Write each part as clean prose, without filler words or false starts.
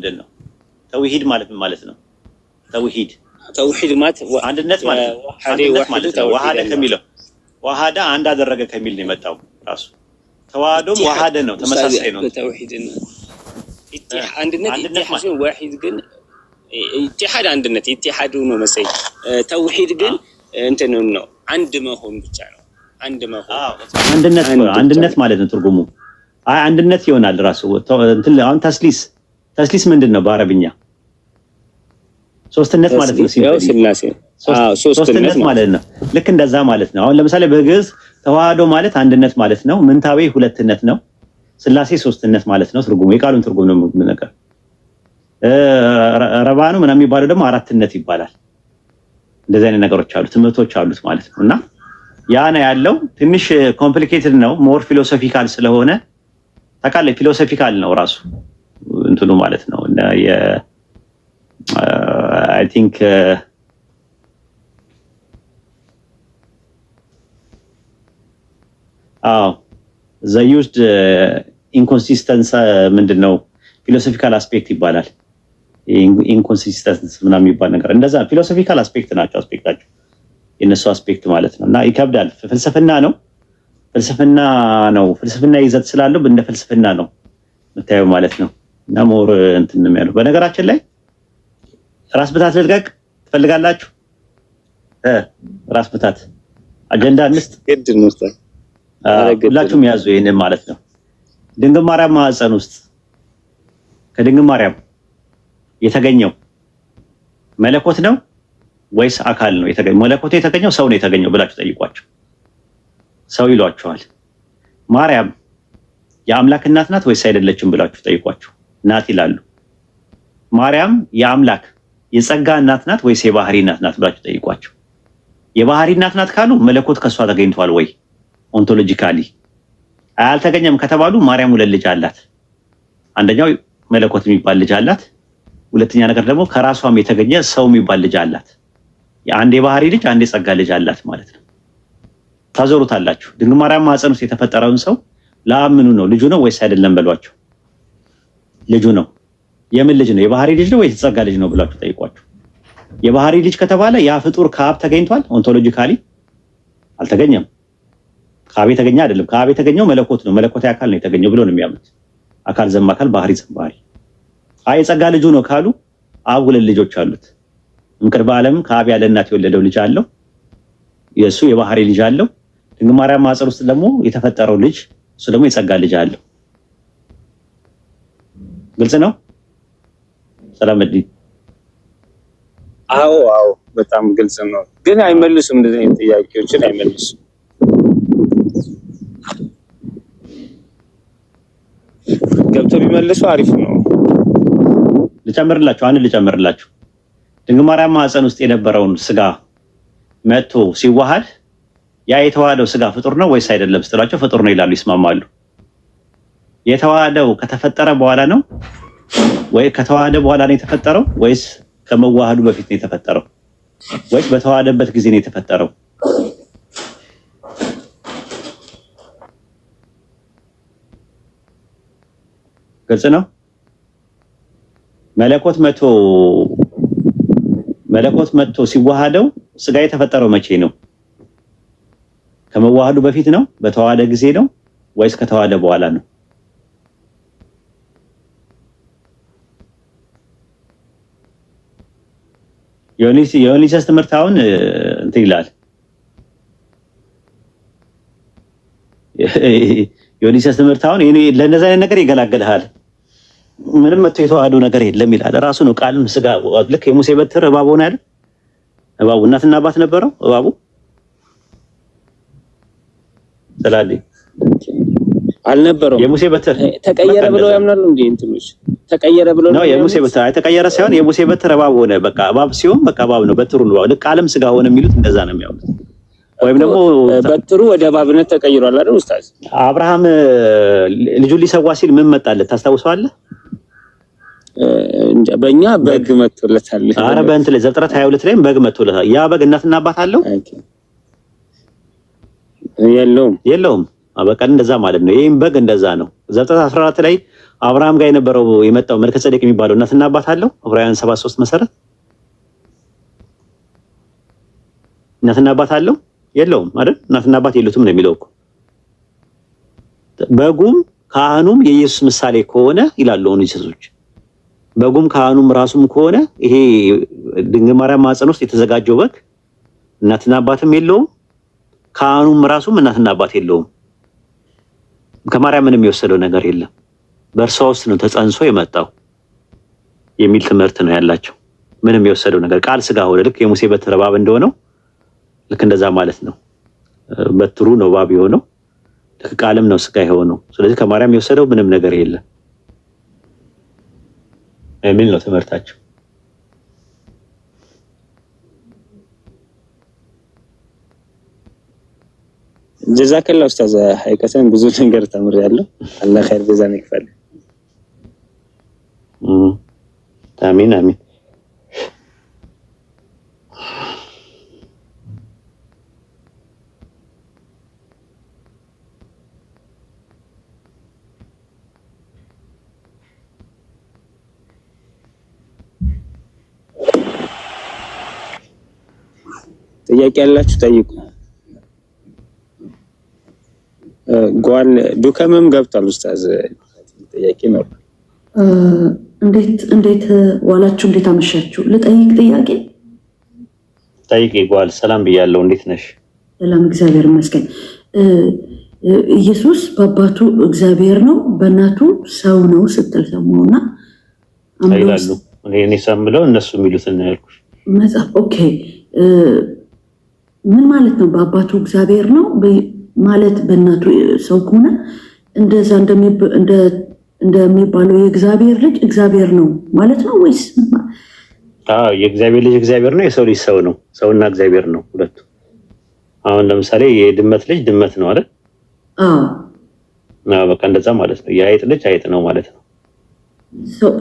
ምንድን ነው? ተውሂድ ማለት ምን ማለት ነው? ተውሂድ ተውሂድ ማለት አንድነት ማለት ነው። አንድነት ማለት ነው። وحد ከሚለው وحد አንድ አደረገ ከሚል ነው የመጣው ራሱ። ተዋህዶም وحد ነው፣ ተመሳሳይ ነው። ተውሂድ አንድነት ኢቲሃድ واحد ግን ኢቲሃድ አንድነት ኢቲሃድ ነው መሰለኝ። ተውሂድ ግን እንትን ነው፣ አንድ መሆን ብቻ ነው። አንድ መሆን አንድነት አንድነት ማለት ነው ትርጉሙ። አይ አንድነት ይሆናል ራሱ እንትን። አሁን ተስሊስ፣ ተስሊስ ምንድን ነው በአረብኛ? ሶስትነት ማለት ነው። ስላሴ ሶስትነት ማለት ነው። ልክ እንደዛ ማለት ነው። አሁን ለምሳሌ በግዕዝ ተዋህዶ ማለት አንድነት ማለት ነው። ምንታዌ ሁለትነት ነው። ስላሴ ሶስትነት ማለት ነው። ትርጉሙ የቃሉን ትርጉም ነው ነገር። ረባኑ ምናምን የሚባለው ደግሞ አራትነት ይባላል። እንደዚህ አይነት ነገሮች አሉ፣ ትምህርቶች አሉት ማለት ነው። እና ያ ነው ያለው። ትንሽ complicated ነው፣ more philosophical ስለሆነ ታውቃለህ፣ philosophical ነው ራሱ እንትኑ ማለት ነው። እና I think አዎ the used inconsistence ምንድን ነው philosophical aspect ይባላል። inconsistence ምናምን የሚባል ነገር እንደዛ philosophical aspect ናቸው። aspect ኣቸው የነሱ aspect ማለት ነው። እና ይከብዳል። ፍልስፍና ነው፣ ፍልስፍና ነው። ፍልስፍና ይዘት ስላለው እንደ ፍልስፍና ነው የምታየው ማለት ነው። እና more እንትን ነው ያለው። በነገራችን ላይ ራስ ምታት ልልቀቅ ትፈልጋላችሁ? ራስ ምታት አጀንዳ እንስጥ። ሁላችሁም ያዙ ይሄንን ማለት ነው። ድንግል ማርያም ማህፀን ውስጥ ከድንግል ማርያም የተገኘው መለኮት ነው ወይስ አካል ነው? የተገኘው መለኮት የተገኘው ሰው ነው የተገኘው ብላችሁ ጠይቋቸው። ሰው ይሏቸዋል። ማርያም የአምላክ እናት ናት ወይስ አይደለችም ብላችሁ ጠይቋቸው። ናት ይላሉ። ማርያም የአምላክ የጸጋ እናት ናት ወይስ የባህሪ እናት ናት ብላችሁ ጠይቋቸው። የባህሪ እናት ናት ካሉ መለኮት ከሷ ተገኝቷል ወይ ontologically? አልተገኘም ከተባሉ ማርያም ሁለት ልጅ አላት። አንደኛው መለኮት የሚባል ልጅ አላት። ሁለተኛ ነገር ደግሞ ከራሷም የተገኘ ሰው የሚባል ልጅ አላት። የአንድ የባህሪ ልጅ አንድ የጸጋ ልጅ አላት ማለት ነው። ታዞሩታላችሁ። ድንግል ማርያም ማህፀን ውስጥ የተፈጠረውን ሰው ለአምኑ ነው ልጁ ነው ወይስ አይደለም በሏቸው። ልጁ ነው። የምን ልጅ ነው? የባህሪ ልጅ ነው ወይስ የጸጋ ልጅ ነው ብላችሁ ጠይቋቸው። የባህሪ ልጅ ከተባለ ያ ፍጡር ከአብ ተገኝቷል? ontologically አልተገኘም። ከአብ የተገኘ አይደለም። ከአብ የተገኘው መለኮት ነው፣ መለኮታዊ አካል ነው የተገኘው ብሎ ነው የሚያምኑት። አካል ዘእምአካል ባህሪ ዘእምባህሪ። አይ የጸጋ ልጁ ነው ካሉ አብ ሁለት ልጆች አሉት። እምቅድመ ዓለም ከአብ ያለ እናት የወለደው ልጅ አለው፣ የእሱ የባህሪ ልጅ አለው። ድንግል ማርያም ማህፀን ውስጥ ደግሞ የተፈጠረው ልጅ እሱ ደግሞ የጸጋ ልጅ አለው። ግልጽ ነው። ሰላም። አዎ አዎ፣ በጣም ግልጽ ነው። ግን አይመልሱም፣ እንደዚህ አይነት ጥያቄዎችን አይመልሱም። ገብቶ ቢመልሱ አሪፍ ነው። ልጨምርላችሁ፣ አንድ ልጨምርላችሁ። ድንግል ማርያም ማህፀን ውስጥ የነበረውን ስጋ መጥቶ ሲዋሃድ ያ የተዋሃደው ስጋ ፍጡር ነው ወይስ አይደለም ስትሏቸው ፍጡር ነው ይላሉ፣ ይስማማሉ። የተዋሃደው ከተፈጠረ በኋላ ነው ወይ ከተዋሃደ በኋላ ነው የተፈጠረው ወይስ ከመዋሃዱ በፊት ነው የተፈጠረው ወይስ በተዋሃደበት ጊዜ ነው የተፈጠረው? ግልጽ ነው። መለኮት መቶ መለኮት መጥቶ ሲዋሃደው ስጋ የተፈጠረው መቼ ነው? ከመዋሃዱ በፊት ነው? በተዋሃደ ጊዜ ነው ወይስ ከተዋሃደ በኋላ ነው? የዮኒሰስ ትምህርት አሁን እንትን ይላል። የዮኒሰስ ትምህርት አሁን ለእነዚህ አይነት ነገር ይገላገልሃል። ምንም መጥቶ የተዋሃደው ነገር የለም ይላል። ራሱ ነው ቃልም ስጋ። ልክ የሙሴ በትር እባብ ሆነ አይደል? እባቡ እናትና አባት ነበረው። እባቡ ስላለ አልነበረውም። የሙሴ በትር ተቀየረ ብለው ያምናሉ እንዴ? እንትኖች ተቀየረ ብለው ነው። የሙሴ በትር ተቀየረ ሳይሆን የሙሴ በትር እባብ ሆነ። በቃ እባብ ሲሆን በቃ እባብ ነው፣ በትሩ ነው። ልክ ቃልም ስጋ ሆነ የሚሉት እንደዛ ነው የሚያምኑት። ወይም ደግሞ በትሩ ወደ እባብነት ተቀይሯል አይደል ኡስታዝ? አብርሃም ልጁን ሊሰዋ ሲል ምን መጣለት ታስታውሰዋለህ? በእኛ በግ መጥቶለታል። አረ በእንትን ላይ ዘፍጥረት 22 ላይም በግ መጥቶለታል። ያ በግ እናትና አባት አለው? የለውም። የለውም። በቃ እንደዛ ማለት ነው። ይሄም በግ እንደዛ ነው። ዘፍጥረት 14 ላይ አብርሃም ጋር የነበረው የመጣው መልከ ጼዴቅ የሚባለው እናትና አባት አለው? ዕብራውያን 7:3 መሰረት እናትና አባት አለው የለውም አይደል? እናትና አባት የሉትም ነው የሚለው እኮ። በጉም ካህኑም የኢየሱስ ምሳሌ ከሆነ ይላሉ ኦኒሰሶች፣ በጉም ካህኑም ራሱም ከሆነ ይሄ ድንግል ማርያም ማህፀን ውስጥ የተዘጋጀው በግ እናትና አባትም የለውም፣ ካህኑም ራሱም እናትና አባት የለውም። ከማርያም ምንም የወሰደው ነገር የለም። በእርሷ ውስጥ ነው ተጸንሶ የመጣው የሚል ትምህርት ነው ያላቸው። ምንም የወሰደው ነገር ቃል ስጋ ሆነ፣ ልክ የሙሴ በትር እባብ እንደሆነው ልክ እንደዛ ማለት ነው። በትሩ ነው እባብ የሆነው፣ ልክ ቃልም ነው ስጋ የሆነው። ስለዚህ ከማርያም የወሰደው ምንም ነገር የለም የሚል ነው ትምህርታቸው። ጀዛከላ ኡስታዝ፣ ሀይቀተን ብዙ ነገር ተምሬያለሁ። አላህ ኸይር ጀዛን ይክፈል። አሚን አሚን። ጥያቄ ያላችሁ ጠይቁ። ጓል ዱከምም ገብቷል ኡስታዝ፣ ጥያቄ ነው። እንዴት እንዴት ዋላችሁ? እንዴት አመሻችሁ? ልጠይቅ ጥያቄ። ጠይቂ ጓል። ሰላም ብያለሁ። እንዴት ነሽ? ሰላም፣ እግዚአብሔር ይመስገን። ኢየሱስ በአባቱ እግዚአብሔር ነው በእናቱ ሰው ነው ስትል ሰማሁና ይላሉ። እኔ ሰምለው እነሱ የሚሉትን ነው ያልኩሽ። መጽሐፍ okay፣ ምን ማለት ነው? በአባቱ እግዚአብሔር ነው ማለት በእናቱ ሰው ከሆነ እንደዛ እንደሚባለው የእግዚአብሔር ልጅ እግዚአብሔር ነው ማለት ነው ወይስ? አዎ የእግዚአብሔር ልጅ እግዚአብሔር ነው፣ የሰው ልጅ ሰው ነው። ሰውና እግዚአብሔር ነው ሁለቱ። አሁን ለምሳሌ የድመት ልጅ ድመት ነው አይደል? አዎ አዎ፣ በቃ እንደዛ ማለት ነው። የአይጥ ልጅ አይጥ ነው ማለት ነው።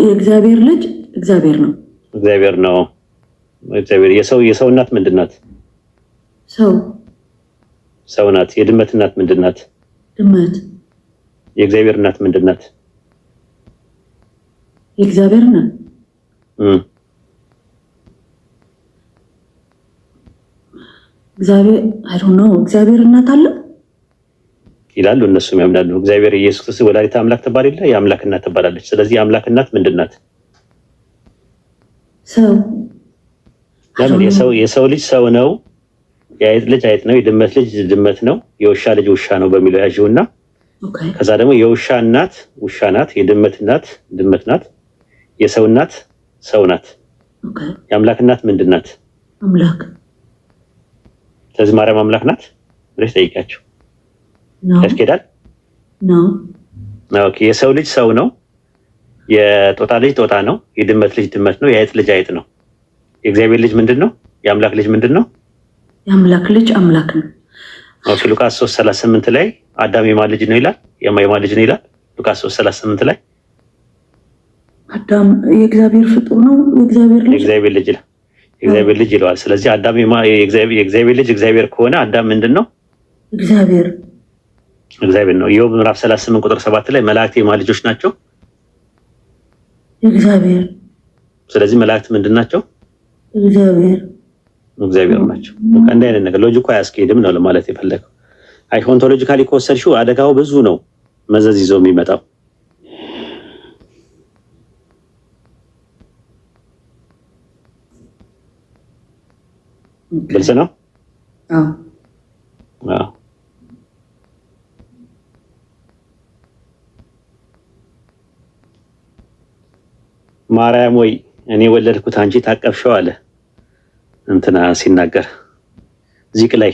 የእግዚአብሔር ልጅ እግዚአብሔር ነው። እግዚአብሔር ነው። እግዚአብሔር የሰው እናት ምንድን ናት? ሰው ሰው ናት። የድመት እናት ምንድን ናት? ድመት። የእግዚአብሔር እናት ምንድን ናት? የእግዚአብሔር ናት። እግዚአብሔር I don't know። እግዚአብሔር እናት አለ ይላሉ እነሱም ያምናሉ። እግዚአብሔር ኢየሱስ ክርስቶስ ወላዲተ አምላክ ትባል የለ የአምላክ እናት ትባላለች። ስለዚህ የአምላክ እናት ምንድን ናት? ሰው። ለምን የሰው ልጅ ሰው ነው፣ የአይጥ ልጅ አይጥ ነው፣ የድመት ልጅ ድመት ነው፣ የውሻ ልጅ ውሻ ነው በሚለው ያዥውና ከዛ ደግሞ የውሻ እናት ውሻ ናት፣ የድመት እናት ድመት ናት፣ የሰው እናት ሰው ናት። የአምላክ እናት ምንድን ናት? አምላክ። ስለዚህ ማርያም አምላክ ናት ብለሽ ጠይቂያቸው። ያስኬዳል? okay። የሰው ልጅ ሰው ነው፣ የጦጣ ልጅ ጦጣ ነው፣ የድመት ልጅ ድመት ነው፣ የአይጥ ልጅ አይጥ ነው። የእግዚአብሔር ልጅ ምንድን ነው? የአምላክ ልጅ ምንድን ነው? የአምላክ ልጅ አምላክ ነው። okay። ሉቃስ 3:38 ላይ አዳም የማን ልጅ ነው ይላል? የማን ልጅ ነው ይላል? ሉቃስ 3:38 ላይ አዳም የእግዚአብሔር ፍጡር ነው፣ የእግዚአብሔር ልጅ የእግዚአብሔር ልጅ ይላል። የእግዚአብሔር ልጅ ይለዋል። ስለዚህ አዳም የእግዚአብሔር ልጅ እግዚአብሔር ከሆነ አዳም ምንድን ነው? እግዚአብሔር እግዚአብሔር ነው። ኢዮብ ምዕራፍ 38 ቁጥር 7 ላይ መላእክት የማን ልጆች ናቸው? እግዚአብሔር። ስለዚህ መላእክት ምንድን ናቸው? እግዚአብሔር እግዚአብሔር ናቸው። በቃ እንዲህ አይነት ነገር logic ኡ አያስኬድም ነው ለማለት የፈለገው። አይ ontologically ከወሰድሽው አደጋው ብዙ ነው መዘዝ ይዞ የሚመጣው። ግልጽ ነው። አዎ። አዎ። ማርያም ወይ እኔ ወለድኩት አንቺ ታቀፍሽው አለ እንትና ሲናገር ዚቅ ላይ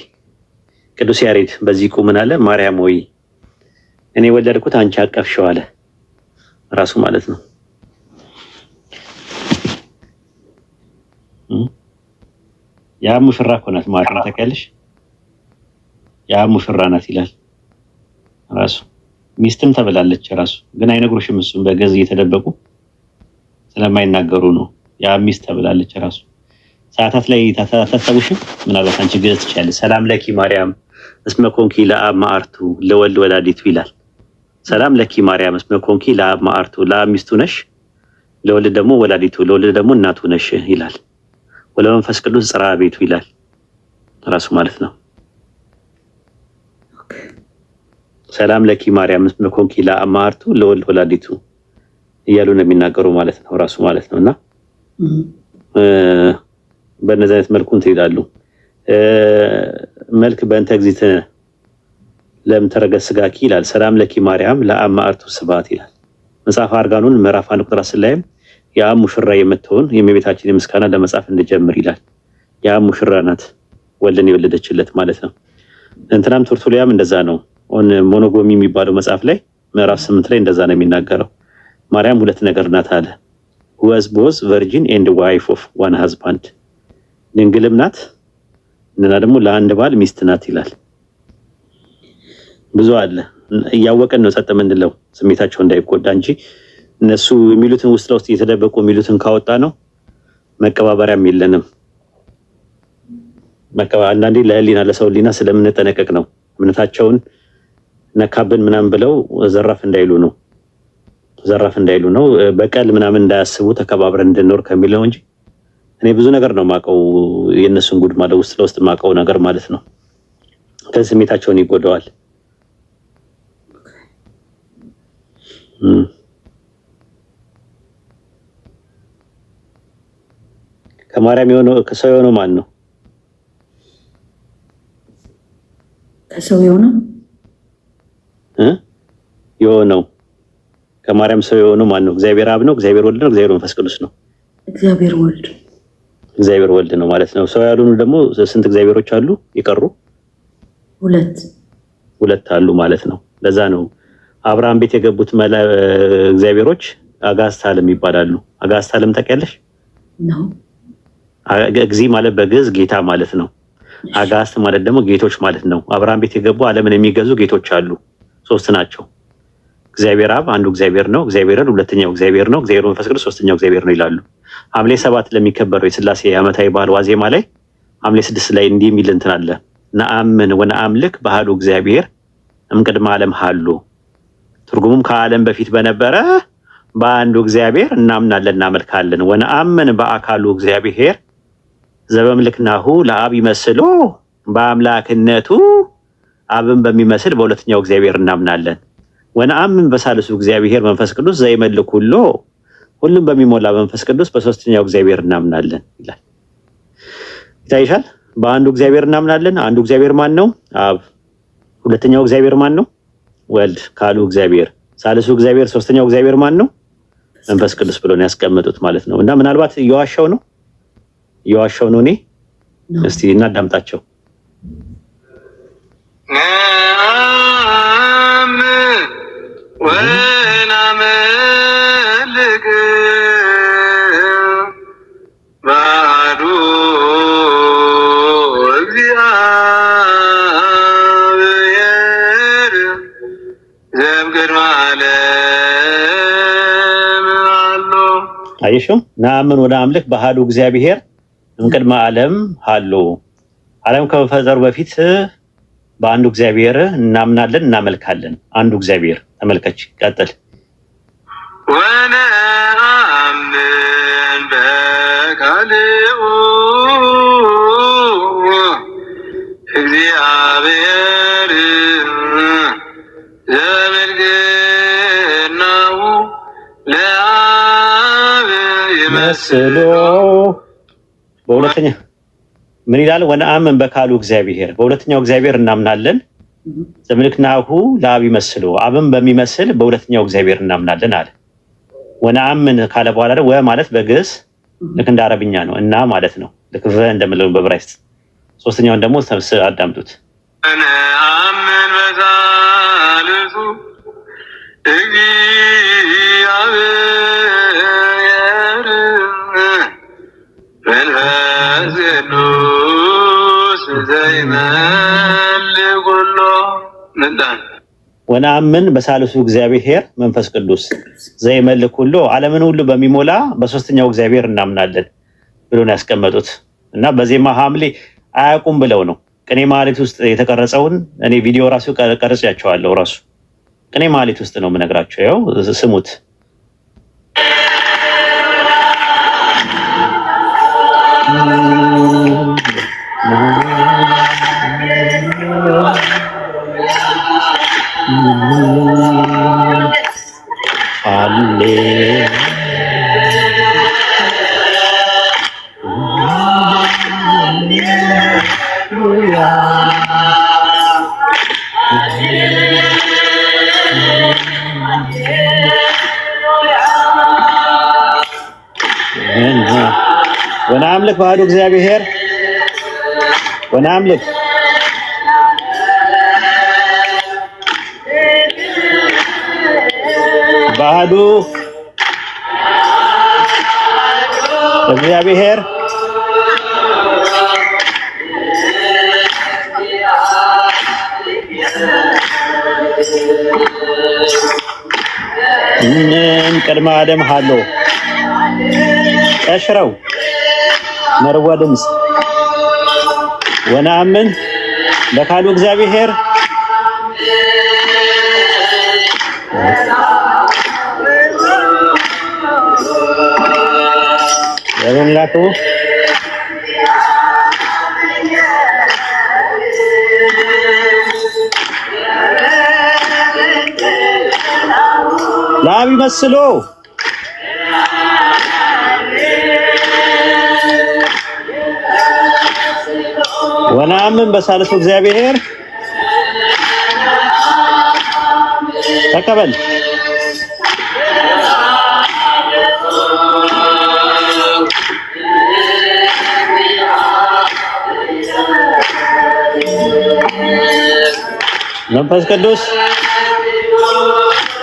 ቅዱስ ያሬድ በዚቁ ምን አለ? ማርያም ወይ እኔ ወለድኩት አንቺ አቀፍሽው አለ ራሱ ማለት ነው። የአብ ሙሽራ እኮ ናት ማርያም ታውቂያለሽ? የአብ ሙሽራ ናት ይላል ራሱ። ሚስትም ተብላለች ራሱ ግን አይነግሩሽም። እሱም በገዝ እየተደበቁ ስለማይናገሩ ነው። የአብ ሚስት ተብላለች ራሱ። ሰዓታት ላይ ታስታውሽም? ምናልባት አንቺ ግዕዝ ትችያለሽ። ሰላም ለኪ ማርያም እስመ ኮንኪ ለአብ ማዕርቱ ለወልድ ወላዲቱ ይላል። ሰላም ለኪ ማርያም እስመ ኮንኪ ለአብ ማዕርቱ፣ ለአብ ሚስቱ ነሽ፣ ለወልድ ደግሞ ወላዲቱ፣ ለወልድ ደግሞ እናቱ ነሽ ይላል። ወለመንፈስ ቅዱስ ጽርሐ ቤቱ ይላል ራሱ ማለት ነው። ሰላም ለኪ ማርያም እስመ ኮንኪ ለአብ ማዕርቱ ለወልድ ወላዲቱ እያሉ ነው የሚናገሩ ማለት ነው ራሱ ማለት ነው። እና በእነዚህ አይነት መልኩ እንትን ይላሉ። መልክ በእንተ እግዚእትነ ለእምተረገ ስጋኪ ይላል። ሰላም ለኪ ማርያም ለአብ ማዕርቱ ስብሐት ይላል። መጽሐፈ አርጋኖን ምዕራፍ 1 ቁጥር 10 ላይም የአብ ሙሽራ የምትሆን የእመቤታችን የምስጋና ለመጻፍ እንድጀምር ይላል። የአብ ሙሽራ ናት፣ ወልድን የወለደችለት ማለት ነው። እንትናም ተርቱሊያንም እንደዛ ነው። On Monogamy የሚባለው መጽሐፍ ላይ ምዕራፍ 8 ላይ እንደዛ ነው የሚናገረው። ማርያም ሁለት ነገር ናት አለ። Was both virgin and wife of one husband፣ ድንግልም ናት እና ደግሞ ለአንድ ባል ሚስት ናት ይላል። ብዙ አለ። እያወቅን ነው ጸጥ የምንለው ስሜታቸው እንዳይጎዳ እንጂ እነሱ የሚሉትን ውስጥ ለውስጥ እየተደበቁ የሚሉትን ካወጣ ነው መቀባበሪያም የለንም። አንዳንዴ ለህሊና ለሰው ህሊና ስለምንጠነቀቅ ነው። እምነታቸውን ነካብን ምናምን ብለው ዘራፍ እንዳይሉ ነው፣ ዘራፍ እንዳይሉ ነው። በቀል ምናምን እንዳያስቡ ተከባብረን እንድንኖር ከሚል ነው እንጂ እኔ ብዙ ነገር ነው የማውቀው፣ የእነሱን ጉድ ማለት ውስጥ ለውስጥ የማውቀው ነገር ማለት ነው። ከዚህ ስሜታቸውን ይጎዳዋል። ከማርያም የሆነው ከሰው የሆነው ማን ነው? ከሰው የሆነው የሆነው ከማርያም ሰው የሆነው ማን ነው? እግዚአብሔር አብ ነው? እግዚአብሔር ወልድ ነው? እግዚአብሔር መንፈስ ቅዱስ ነው? እግዚአብሔር ወልድ። እግዚአብሔር ወልድ ነው ማለት ነው። ሰው ያልሆኑ ደግሞ ስንት እግዚአብሔሮች አሉ የቀሩ? ሁለት። ሁለት አሉ ማለት ነው። ለዛ ነው አብርሃም ቤት የገቡት እግዚአብሔሮች አጋዕዝተ ዓለም ይባላሉ። አጋዕዝተ ዓለም ታውቂያለሽ? ነው። እግዚ ማለት በግዕዝ ጌታ ማለት ነው። አጋዕዝት ማለት ደግሞ ጌቶች ማለት ነው። አብርሃም ቤት የገቡ ዓለምን የሚገዙ ጌቶች አሉ። ሶስት ናቸው። እግዚአብሔር አብ አንዱ እግዚአብሔር ነው። እግዚአብሔር ወልድ ሁለተኛው እግዚአብሔር ነው። እግዚአብሔር መንፈስ ቅዱስ ሶስተኛው እግዚአብሔር ነው ይላሉ። ሐምሌ 7 ለሚከበረው የስላሴ ዓመታዊ በዓል ዋዜማ ላይ ሐምሌ 6 ላይ እንዲህ የሚል እንትን አለ። ነአምን ወነአምልክ በአሐዱ እግዚአብሔር እምቅድመ ዓለም ሀሉ። ትርጉሙም ከዓለም በፊት በነበረ በአንዱ እግዚአብሔር እናምናለን እናመልካለን። ወነአምን በአካሉ እግዚአብሔር ዘበምልክናሁ ለአብ ይመስሎ፣ በአምላክነቱ አብን በሚመስል በሁለተኛው እግዚአብሔር እናምናለን። ወነአምን በሳልሱ እግዚአብሔር መንፈስ ቅዱስ ዘይመልክ ሁሎ፣ ሁሉም በሚሞላ መንፈስ ቅዱስ በሶስተኛው እግዚአብሔር እናምናለን ይላል። ይታይሻል። በአንዱ እግዚአብሔር እናምናለን። አንዱ እግዚአብሔር ማን ነው? አብ። ሁለተኛው እግዚአብሔር ማን ነው? ወልድ። ካሉ እግዚአብሔር ሳልሱ እግዚአብሔር ሶስተኛው እግዚአብሔር ማን ነው? መንፈስ ቅዱስ ብሎ ነው ያስቀመጡት ማለት ነው። እና ምናልባት እየዋሻው ነው፣ እየዋሻው ነው። እኔ እስቲ እናዳምጣቸው። ነአምን ወናመልክ በአሐዱ እግዚአብሔር ዘእምቅድመ ዓለም ሀሎ። አየሽው? ነአምን ወነአምልክ በአሐዱ እግዚአብሔር እምቅድመ ዓለም ሀሎ። ዓለም ከመፈጠሩ በፊት በአንዱ እግዚአብሔር እናምናለን እናመልካለን። አንዱ እግዚአብሔር። ተመልከች፣ ቀጥል። ወነአምን በካልኡ እግዚአብሔር ዘበልግናሁ ለአብ መስሎ። በሁለተኛ ምን ይላል? ወነአምን በካሉ እግዚአብሔር፣ በሁለተኛው እግዚአብሔር እናምናለን። ዘምልክናሁ ለአብ ይመስሎ፣ አብን በሚመስል በሁለተኛው እግዚአብሔር እናምናለን አለ። ወነአምን ካለ በኋላ ደግሞ ወ ማለት በግዕዝ ልክ እንደ አረብኛ ነው እና ማለት ነው። ልክ ቨ እንደምንለው በዕብራይስጥ። ሶስተኛውን ደግሞ አዳምጡት። ወነአምን በሳልሱ እግዚአብሔር መንፈስ ቅዱስ ዘይመልእ ኩሎ ምጣን። ወነአምን በሳልሱ እግዚአብሔር መንፈስ ቅዱስ ዘይመልእ ኩሎ፣ ዓለምን ሁሉ በሚሞላ በሶስተኛው እግዚአብሔር እናምናለን ብሎ ነው ያስቀመጡት። እና በዜማ ሐምሌ አያውቁም ብለው ነው። ቅኔ ማህሌት ውስጥ የተቀረጸውን እኔ ቪዲዮ ራሱ ቀርጬያቸዋለሁ። ራሱ ቅኔ ማህሌት ውስጥ ነው የምነግራቸው። ያው ስሙት። ወነአምልክ ባህዱ እግዚአብሔር ወነአምልክ ባህዱ እግዚአብሔር ቅድመ ዓለም ሃሎ ቀሽረው መርዋ ድምፅ ወነአምን ለካሉ እግዚአብሔር ለመምላኩ ለአብ ይመስሎ ወነአምን በሳልሱ እግዚአብሔር ተቀበል። መንፈስ ቅዱስ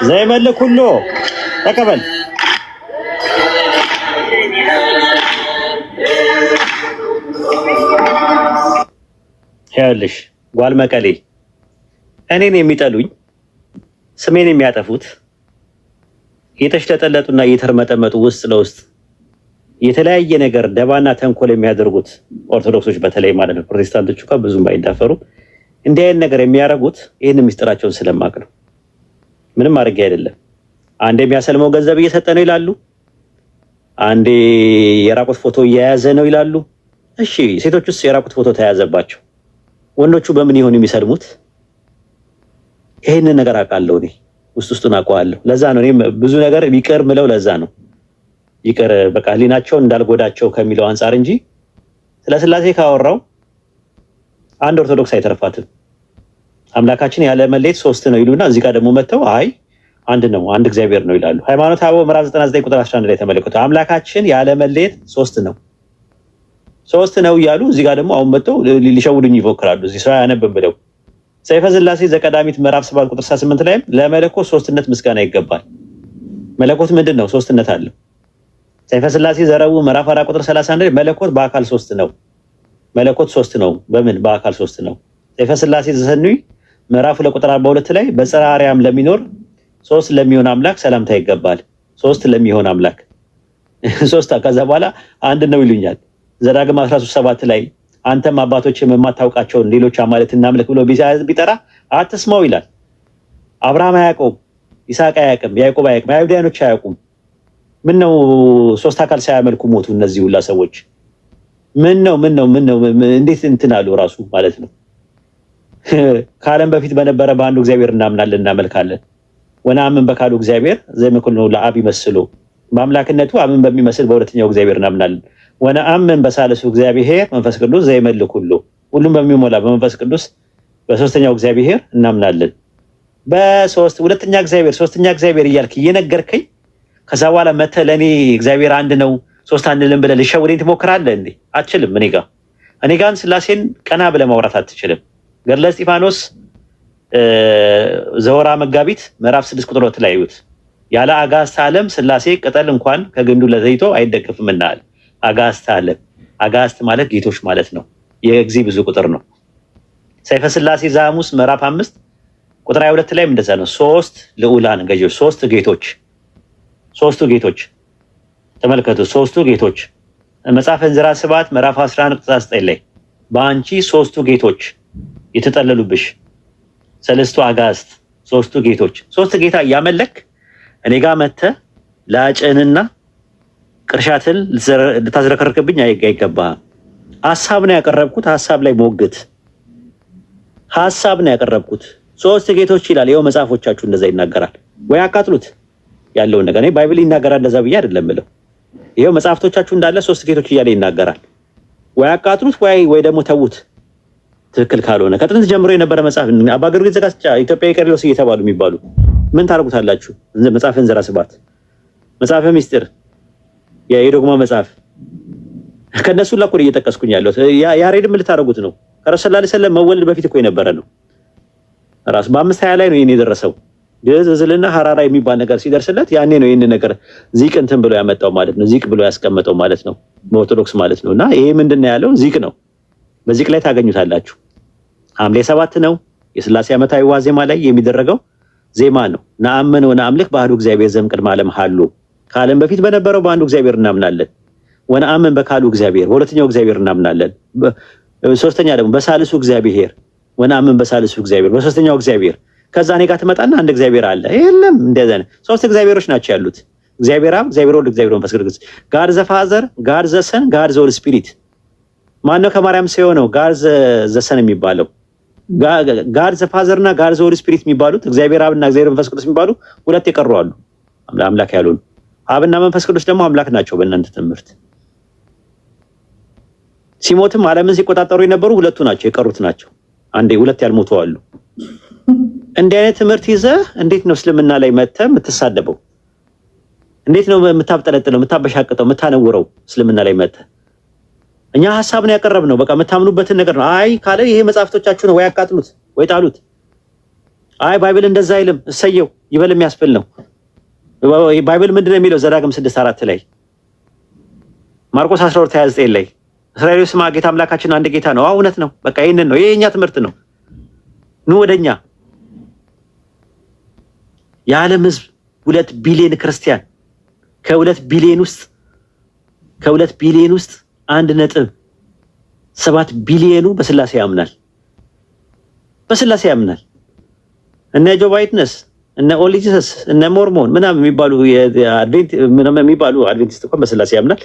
ዘይመልክ ሁሉ ተቀበል። ይኸውልሽ ጓል መቀሌ እኔን የሚጠሉኝ ስሜን የሚያጠፉት እየተሽለጠለጡና እየተርመጠመጡ ውስጥ ለውስጥ የተለያየ ነገር ደባና ተንኮል የሚያደርጉት ኦርቶዶክሶች በተለይ ማለት ነው። ፕሮቴስታንቶቹ እንኳን ብዙም ባይዳፈሩ እንዲህ አይነት ነገር የሚያደርጉት ይህን ምስጢራቸውን ስለማቅ ነው። ምንም አድርጌ አይደለም። አንዴ የሚያሰልመው ገንዘብ እየሰጠ ነው ይላሉ። አንዴ የራቁት ፎቶ እየያዘ ነው ይላሉ። እሺ ሴቶቹስ የራቁት ፎቶ ተያዘባቸው፣ ወንዶቹ በምን ይሆን የሚሰልሙት? ይህንን ነገር አውቃለሁ እኔ ውስጥ ውስጡን አውቀዋለሁ። ለዛ ነው እኔም ብዙ ነገር ይቅር ምለው። ለዛ ነው ይቅር በቃ ህሊናቸውን እንዳልጎዳቸው ከሚለው አንጻር እንጂ ስለ ስላሴ ካወራው አንድ ኦርቶዶክስ አይተርፋትም። አምላካችን ያለ መለየት ሶስት ነው ይሉና እዚህ ጋር ደግሞ መጥተው አይ አንድ ነው አንድ እግዚአብሔር ነው ይላሉ። ሃይማኖተ አበው ምዕራፍ 99 ቁጥር 11 ላይ ተመለከቱ። አምላካችን ያለ መለየት ሶስት ነው ሶስት ነው እያሉ እዚህ ጋር ደግሞ አሁን መጥተው ሊሸውዱኝ ይፎክራሉ። እዚህ ሰው አያነብም ብለው ሰይፈ ስላሴ ዘቀዳሚት ምዕራፍ 7 ቁጥር 68 ላይም ለመለኮት ሶስትነት ምስጋና ይገባል። መለኮት ምንድን ነው? ሶስትነት አለው። ሰይፈ ስላሴ ዘረቡዕ ምዕራፍ 4 ቁጥር 31 ላይ መለኮት በአካል ሶስት ነው። መለኮት ሶስት ነው። በምን በአካል ሶስት ነው። ሰይፈ ስላሴ ዘሰኑይ ምዕራፍ 2 ቁጥር 42 ላይ በጽርሐ አርያም ለሚኖር ሶስት ለሚሆን አምላክ ሰላምታ ይገባል። ሶስት ለሚሆን አምላክ ሶስት ከዛ በኋላ አንድ ነው ይሉኛል። ዘዳግም 13:7 ላይ አንተም አባቶች የማታውቃቸውን ሌሎች አማልክት እናምልክ ብሎ ቢጠራ አትስማው ይላል። አብርሃም አያውቀውም፣ ይስሐቅ አያውቅም፣ ያዕቆብ አያውቅም፣ አይሁዳኖች አያውቁም። ምን ነው ሶስት አካል ሳያመልኩ ሞቱ እነዚህ ሁላ ሰዎች? ምን ነው ምን ነው ምን ነው እንዴት እንትን አሉ ራሱ ማለት ነው። ከዓለም በፊት በነበረ በአንዱ እግዚአብሔር እናምናለን እናመልካለን። ወነአምን በካሉ እግዚአብሔር ዘይምክል ነው ለአብ ይመስሉ በአምላክነቱ አብን በሚመስል በሁለተኛው እግዚአብሔር እናምናለን። ወነአምን በሳልሱ እግዚአብሔር መንፈስ ቅዱስ ዘይመልክ ሁሉ ሁሉም በሚሞላ በመንፈስ ቅዱስ በሶስተኛው እግዚአብሔር እናምናለን። በሶስት ሁለተኛ እግዚአብሔር ሶስተኛ እግዚአብሔር እያልክ እየነገርከኝ ከዛ በኋላ መተህ ለእኔ እግዚአብሔር አንድ ነው ሶስት አንልም ብለህ ልሸውደኝ ትሞክራለህ እንዴ? አትችልም። እኔ ጋን ስላሴን ቀና ብለህ ማውራት አትችልም። ገድለ እስጢፋኖስ ዘወራ መጋቢት ምዕራፍ 6 ቁጥር 2 ላይ እዩት። ያለ አጋዕዝተ ዓለም ስላሴ ቅጠል እንኳን ከግንዱ ለዘይቶ አይደገፍም እናል። አጋዕዝተ ዓለም አጋዕዝት ማለት ጌቶች ማለት ነው። የጊዜ ብዙ ቁጥር ነው። ሰይፈ ስላሴ ዘሐሙስ ምዕራፍ 5 ቁጥር 22 ላይም እንደዛ ነው። ሶስት ልዑላን ገዢዎች፣ ሶስት ጌቶች፣ ሶስቱ ጌቶች ተመልከቱ። ሶስቱ ጌቶች መጽሐፈ እንዚራ ስብሐት ምዕራፍ 11 ቁጥር 9 ላይ በአንቺ ሶስቱ ጌቶች የተጠለሉብሽ ሰለስቱ አጋዕዝት ሶስቱ ጌቶች፣ ሶስት ጌታ እያመለክ እኔ ጋር መተህ ላጭህንና ቅርሻትን ልታዝረከርክብኝ አይገባህም። ሀሳብ ነው ያቀረብኩት። ሀሳብ ላይ ሞግት። ሀሳብ ነው ያቀረብኩት። ሶስት ጌቶች ይላል። ይኸው መጽሐፎቻችሁ እንደዛ ይናገራል። ወይ አቃጥሉት ያለውን ነገር። እኔ Bible ይናገራል እንደዛ ብዬ አይደለም ብለው፣ ይኸው መጽሐፍቶቻችሁ እንዳለ ሶስት ጌቶች እያለ ይናገራል። ወይ አቃጥሉት ወይ ደግሞ ተዉት። ትክክል ካልሆነ ከጥንት ጀምሮ የነበረ መጽሐፍ፣ አባ ጊዮርጊስ ዘጋስጫ፣ ኢትዮጵያዊ ቀርሎስ እየተባሉ የሚባሉ ምን ታደርጉታላችሁ? መጽሐፈ እንዘራ ስብሐት፣ መጽሐፈ ሚስጥር፣ የዶግማ መጽሐፍ ከነሱ ላኮ እየጠቀስኩኝ ያለሁት። ያሬድም ልታደርጉት ነው። ከረሱል ሰለላሁ ዐለይሂ ወሰለም መወለድ በፊት እኮ የነበረ ነው። ራሱ በ520 ላይ ነው ይሄን የደረሰው። ግዕዝ፣ እዝልና ሐራራ የሚባል ነገር ሲደርስለት ያኔ ነው ይህን ነገር ዚቅ እንትን ብሎ ያመጣው ማለት ነው። ዚቅ ብሎ ያስቀመጠው ማለት ነው፣ በኦርቶዶክስ ማለት ነው። እና ይሄ ምንድን ነው ያለው? ዚቅ ነው። በዚቅ ላይ ታገኙታላችሁ። ሐምሌ 7 ነው የስላሴ ዓመታዊ ዋዜማ ላይ የሚደረገው ዜማ ነው። ነአምን ወነአምልክ በአሐዱ እግዚአብሔር ዘእምቅድመ ዓለም ሀሉ፣ ከዓለም በፊት በነበረው በአንዱ እግዚአብሔር እናምናለን። ወነአምን በካልኡ እግዚአብሔር፣ በሁለተኛው እግዚአብሔር እናምናለን። ሶስተኛ ደግሞ በሳልሱ እግዚአብሔር፣ ወነአምን በሳልሱ እግዚአብሔር፣ በሶስተኛው እግዚአብሔር። ከዛ እኔ ጋር ትመጣና አንድ እግዚአብሔር አለ። የለም፣ እንደዛ ነው። ሶስት እግዚአብሔሮች ናቸው ያሉት። እግዚአብሔር አብ፣ እግዚአብሔር ወልድ፣ እግዚአብሔር መንፈስ ቅዱስ። God the Father፣ God the Son፣ God the Holy Spirit። ማነው ከማርያም ሰው የሆነው? God the Son የሚባለው፣ God the Father እና God the Holy Spirit የሚባሉት፣ እግዚአብሔር አብና እግዚአብሔር መንፈስ ቅዱስ የሚባሉ ሁለት የቀሩ አሉ፣ አምላክ ያልሆኑ። አብና መንፈስ ቅዱስ ደግሞ አምላክ ናቸው በእናንተ ትምህርት። ሲሞትም ዓለምን ሲቆጣጠሩ የነበሩ ሁለቱ ናቸው የቀሩት ናቸው። አንዴ ሁለት ያልሞቱ አሉ። እንዲህ አይነት ትምህርት ይዘህ እንዴት ነው እስልምና ላይ መጥተህ የምትሳደበው? እንዴት ነው የምታብጠለጥለው፣ የምታበሻቅጠው፣ የምታነውረው እስልምና ላይ መጥተህ? እኛ ሀሳብ ነው ያቀረብነው። በቃ የምታምኑበትን ነገር ነው። አይ ካለ ይሄ መጽሐፍቶቻችሁ ነው፣ ወይ አቃጥሉት ወይ ጣሉት። አይ Bible እንደዛ አይልም፣ እሰየው ይበል የሚያስብል ነው። Bible ምንድን ነው የሚለው? ዘዳግም 6:4 ላይ፣ ማርቆስ 12:29 ላይ "እስራኤል ስማ፣ ጌታ አምላካችን አንድ ጌታ ነው።" አዎ እውነት ነው። በቃ ይህንን ነው። ይሄ የኛ ትምህርት ነው። ኑ ወደኛ። የዓለም ህዝብ 2 ቢሊዮን ክርስቲያን፣ ከ2 ቢሊዮን ውስጥ 1.7 ቢሊዮኑ በስላሴ ያምናል። በስላሴ ያምናል። እነ Jehovah Witness፣ እነ Only Jesus፣ እነ ሞርሞን ምናምን የሚባሉ፣ የሚባሉ አድቬንቲስት እንኳን በስላሴ ያምናል